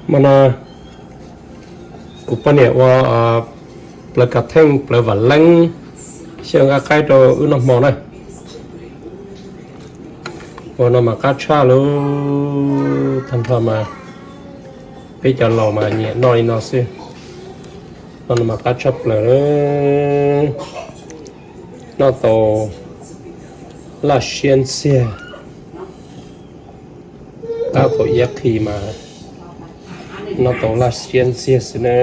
Hmo no kuv poj niam ua plawv kav theej plawv vam leeb xyaw nqaij qaib rau wb noj hmo na. Ua no mas qab tshaj lauj, tag nrho mas peb cov laus mas nyiam noj li no xwb. Ua no mas qab tshaj plaws, noj tau laj siab ntxiag. Qab thaum iab qhi mas noj tau laj siab ntxiag xwb na.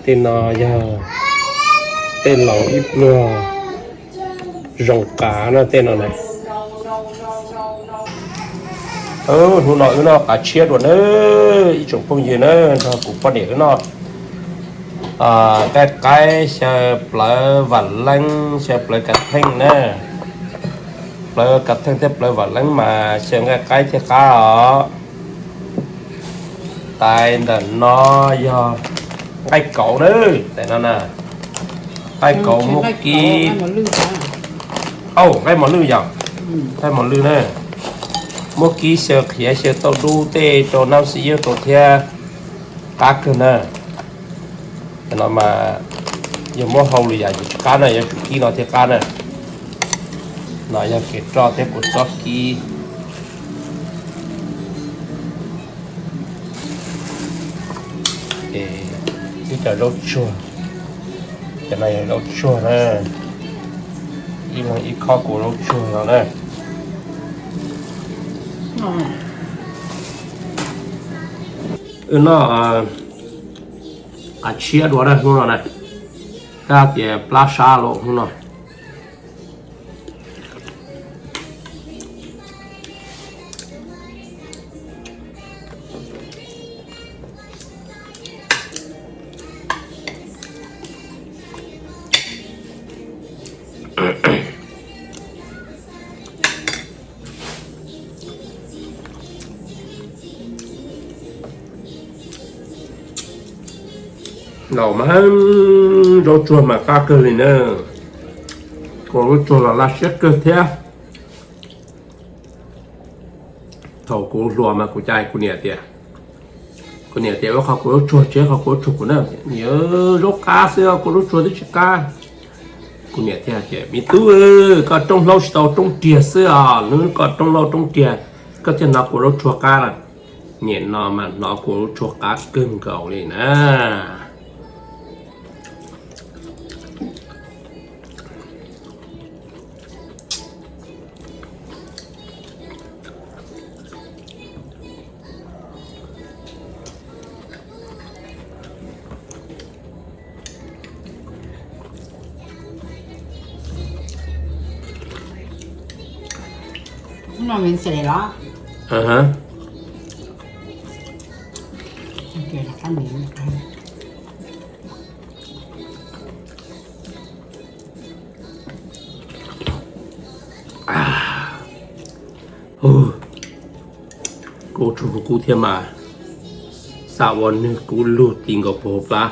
Tej no yog tej laus ib pluag zoo qav na tej no na. Hnub no wb noj qav tshiab dua na, ib tsoom phooj ywg na, nrog kuv poj niam wb noj nqaij qaib xyaw plawv vam leeb xyaw plawv kav theej na. Plawv kav theej thiab plawv vam leeb mas xyaw nqaij qaib thiaj qab os. Tais ntawm no yog nqaij kauv na, tais no na, nqaij kauv muab kib, au nqaij mos lwj yog, nqaij mos lwj na, muab kib xyaw qhiav xyaw tauj dub tej rau nab xib yab rau thiab qab kawg na. Cov no mas yog muab hau lwm yam ces tsis qab na, yuav tsum kib no thiaj qab na. No yog kev roj thiab kua txob kib. Ib co zaub tsuag, cov no yog zaub tsuag na, ib leeg ib khob kua zaub tsuag no na. Wb noj qav tshiab dua na hnub no na, tab tias plab sab los hnub no. Laus mas, zaub tsuag mas qab kawg li na, kua zaub tsuag los laj siab kawg thiab. Thaum kuv hluas mas kuv cais kuv niam tias, kuv niam tias ua qhov kua zaub tsuag tsev qhov kua zaub tsuag kuv na, niam, zaub qab xwb kua zaub tsuag twb tsis qab. Kuv niam thiaj tias me tub, koj roob hlaub tsis tau roob riag xwb os, hnub koj roob hlaub roob riag koj thiaj hnov kua zaub tsuag qab na. Niam no mas hnov kua zaub tsuag qab kawg nkaus li na. Kua zaub tsuag kub kub thiab mas, xav ua nwg kub lug ti nkaus puag hauv plab.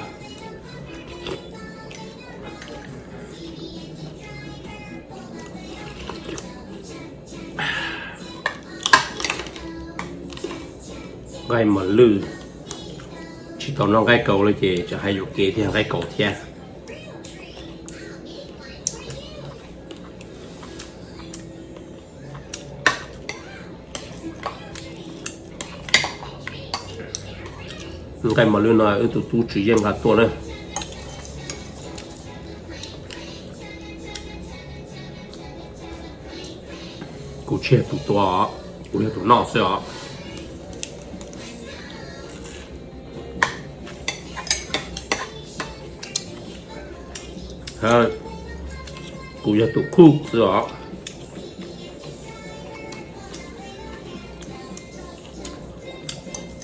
Nqaij mos lwj, tsis tau noj nqaij kaus li ces tseem hais yuam kev tias nqaij kaus thiab. Nqaij mos lwj no wb tus tub Tswv Yeej nqa tuaj na. Kuv tsis yog tus tua os, kuv yog tus noj xwb os. Kuv yog tus khuj xwb os.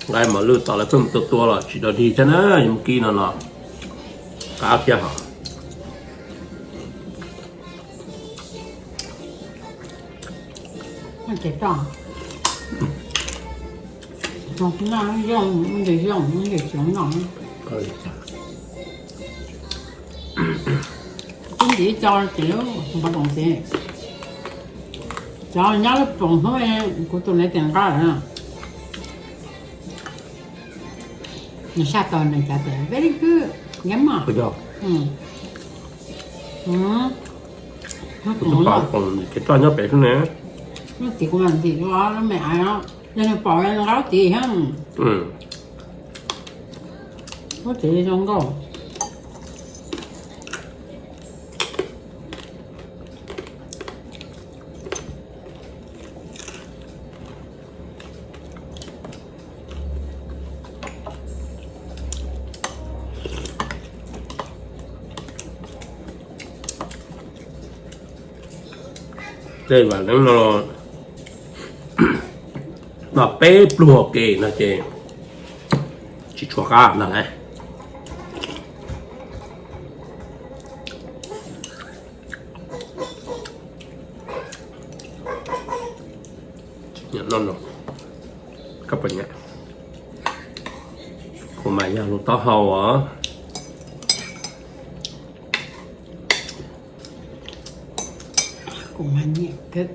Nqaij mos lwj tos lawv pheej mus tua tua los tsis dog dig thiab na, yog mus kib no los qab thiab hos. Twb ntim co ces lub npau roos ces cov nyob lub roos hnub kuv tus niam tias nqa lawm na. Nws saj tau nws cas tias very good, yum. Kuv yog, kuv tus pom koom ces roj nyob pem xwb ne. Nws txiv kuv mam ntxim dua lub me aiv no, yog nws pom nws nqa lub txiv thiab. Lub txiv zoo nkauj. Tej vam leeb no no peb pluag ke no ces tsis tshua qab ntag lauj. Koj puas nyiam? Kuv mas yog lub taub hau os. Kuv mas nyiam kawg.